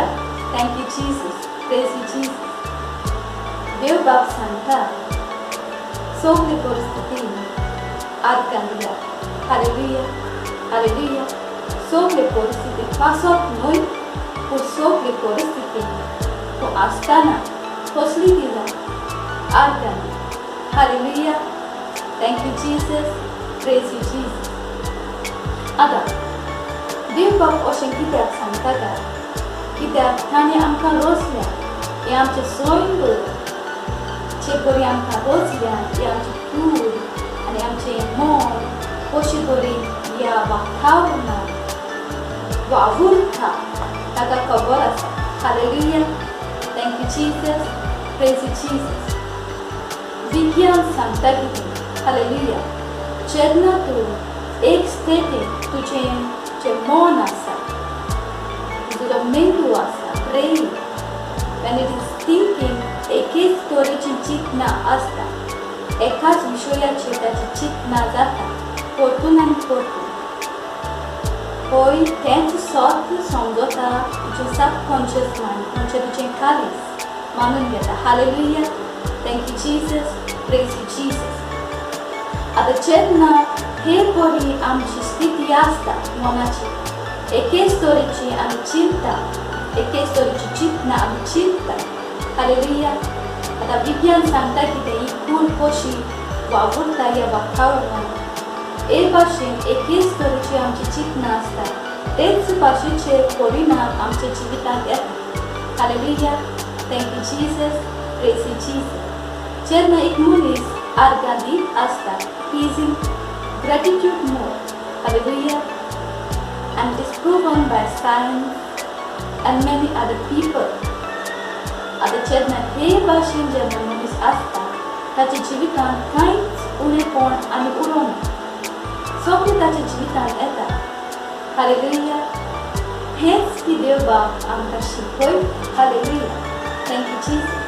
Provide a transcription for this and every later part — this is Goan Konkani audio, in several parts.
Hallelujah thank you Jesus praise you Jesus. देव बाप सांगता सगली परिस्थिती आर्गां दिया. Hallelujah hallelujah. सगले परिस्थिती पासप न्हय पूण सगले परिस्थिती तूं आसतना कसली दिला आर्गां दी. Hallelujah thank you Jesus praise you Jesus. आतां देव बाप अशें कित्याक सांगता काय? कित्याक ताणें आमकां रचल्या हें आमचें सैम जे परी आमकां रचल्या ही आमची कूड आनी आमचें मन कशें तरेन ह्या वातावरणांत वावुरता ताका खबर आसा. Hallelujah thank you Jesus praise you Jesus. विज्ञान सांगता कितें? हालेलुया. जेन्ना तूं एक स्टेटींत तुजें जें मन आसा तुजो मेंदू आसा brain when it is thinking एकेच तरेचीं चिंतनां आसता एकाच विशयाचेर ताचीं चिंतनां जाता परतून आनी परतून. हय तेंच सत्य समजता तुजें सबकॉन्शियस मायंड म्हणजे तुजें काळीज मानून घेता. Hallelujah thank you Jesus praise you Jesus. आतां जेन्ना हे परी आमची स्थिती आसता मनाची एकेच तरेची आमी चिंतता एकेच तरेची चिंतनां आमी चिंतता. हालेलुया. आतां विज्ञान सांगता कितें ही कूड कशी वावुरता ह्या वातावरणांत हे भाशेन एकेच तरेची आमची चिंतनां आसता तेच भाशेचे परिणाम आमच्या जिवितांत येता. Hallelujah thank you Jesus praise you Jesus. जेन्ना एक मनीस आर्गां दीत आसता he is in gratitude mode. Hallelujah. And it is proven by science and many other people. आतां जेन्ना हे भाशेन जेन्ना मनीस आसता ताच्या जिवितांत कांयच उणेपण आनी उरोना सगळें ताच्या जिवितांत येता. हालेलुया. हेंच की देव बाप आमकां शिकय. Hallelujah thank you Jesus.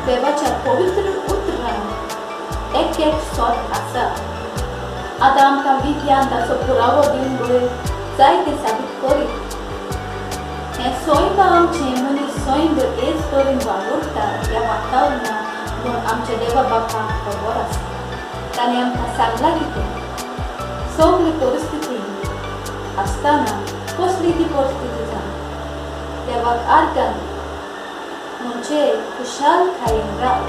देवाच्या पवित्र उतरान एक एक सत आसा. आतां आमकां विज्ञान ताचो पुरावो दिवन वयर जायतें साबीत करीत. हें सैम आमचें मनीस सैम हेच तरेन वावुरता ह्या वातावरणांत म्हूण आमच्या देवा बापाक खबर आसा. ताणें आमकां सांगलां कितें सगळे परिस्थिती आसतना कसली ती परिस्थिती जावं देवाक आर्गां दी म्हणजे खुशालकायेन राव.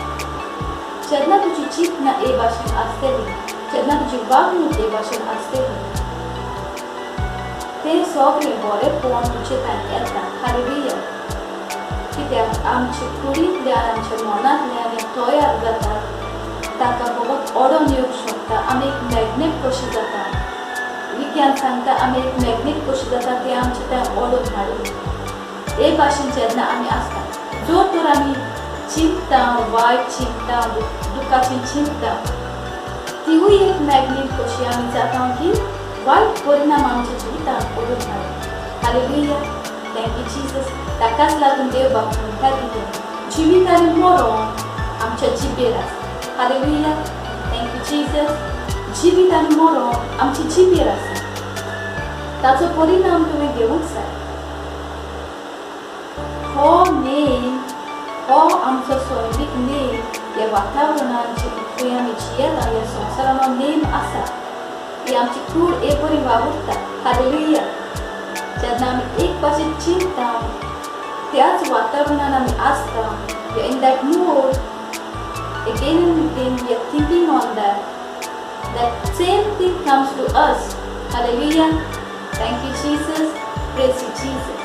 जेन्ना तुजी चिंतनां हे भाशेन आसतली जेन्ना तुजी वागणूक हे भाशेन आसतली तें सगळें बरेंपण तुजे थंय येता. हालेलुया. कित्याक आमचे कुडींतल्यान आमच्या मनांतल्यान हें तयार जाता ताका फकत ओडोन येवंक शकता. आमी एक मॅग्नेट कशी जाता. विज्ञान सांगता आमी एक मॅग्नेट कशी जाता तें आमचें थंय ओडून हाडून हे भाशेन जेन्ना आमी आसता जर तर आमी चिंतता वायट चिंतता दुखाचें चिंतता तिवूय एक मॅग्नेट कशी आमी जाता की वायट परिणाम आमच्या जिवितांत ओडून हाडून. Hallelujah thank you Jesus. ताकाच लागून देव बाप म्हणटा कितें जिवीत आनी मरण आमच्या जिबेर आसा. Hallelujah thank you Jesus. जिवीत आनी मरण आमच्या जिबेर आसा ताचो परिणाम तुवें घेवंक जाय. हो नेम हो आमचो सैमीक नेम ह्या वातावरणांत खंय आमी जियेता ह्या संवसारान हो नेम आसा. ही आमची कूड हे परी वावुरता. हालेलुया. जेन्ना आमी एक भाशेन चिंतता त्याच वातावरणान आमी आसता in that mood again and again we are thinking on that, that same thing comes to us. Hallelujah. Thank you Jesus. Praise you Jesus.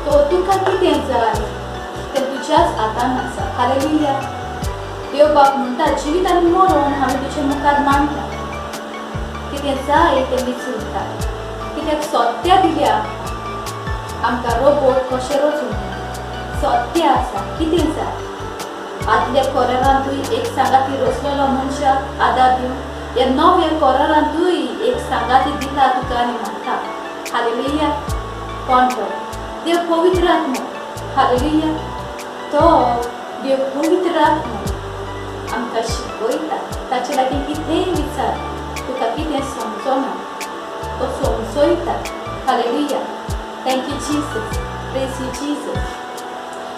तो तुका कितें जाय तें तुज्याच हातान आसा. हालेलुया. देव बाप म्हणटा जिवीत आनी मरण हांवें तुजे मुखार मांडटा कितें जाय तें विचरता. कित्याक सत्या दिल्या आमकां रोबोट कशें रचूंक सत्य आसा कितें जाय. आदल्या करारांतूय एक सांगाती रचलेलो मनशाक आदार दिवन ह्या नव्या करारांतूय एक सांगाती दिला तुका आनी म्हाका. हालेलुया. कोण तो? देव पवित्र आत्मो. हालेलुया. तो देव पवित्र आत्मो आमकां शिकयता. ताचे लागीं कितेंय विचार तुका कितें समजना तो समजयता. Hallelujah. Thank you Jesus, praise you Jesus.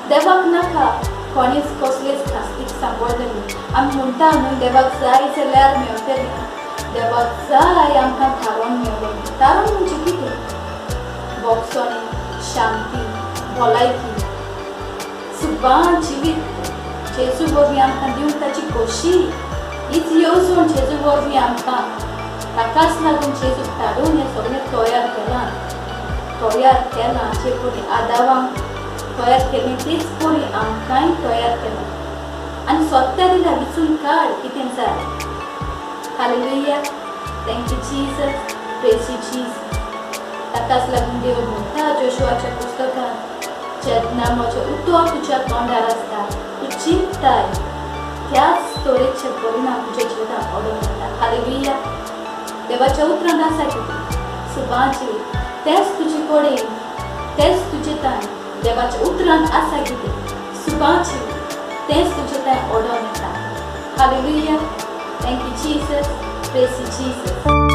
देवाक नाका कोणीच कसलेच खास्तीक सांपडलेली. आमी म्हणटा न्हय, देवाक जाय जाल्यार मेवतलें. देवाक जाय आमकां थारोवन मेवलें. थारोवन म्हणजे कितें? भोगसणे, शांती, भलायकी, सुबान जिवीत जेजू वरवीं आमकां दिवंक ताची खोशी. हीच येवजण जेजू वरवीं आमकां, ताकाच लागून जेजूक धाडून हें सगळें तयार केलां, तयार केलां. जे परी आदावांक तयार केलें, तेच परी आमकांय तयार केलां आनी सत्या दिला, विचून काड कितें जाय. Hallelujah. Thank you Jesus, praise you Jesus. ताकाच लागून देव म्हणटा जोशुआच्या पुस्तकांत, जेन्ना म्हजें उतर तुज्या तोंडार आसता, तूं चिंतताय त्याच तरेचे परिणाम तुज्या जिवितांत घडोवन येता. हालेलुया. देवाच्या उतरान आसा कितें? सुबां जिवीत. तेंच तुजे कडेन, तेंच तुजे तांय. देवाच्या उतरान आसा कितें? सुबां जिवीत. तेंच तुजे तांय ओडोन येता. Hallelujah. Thank you Jesus, praise you Jesus.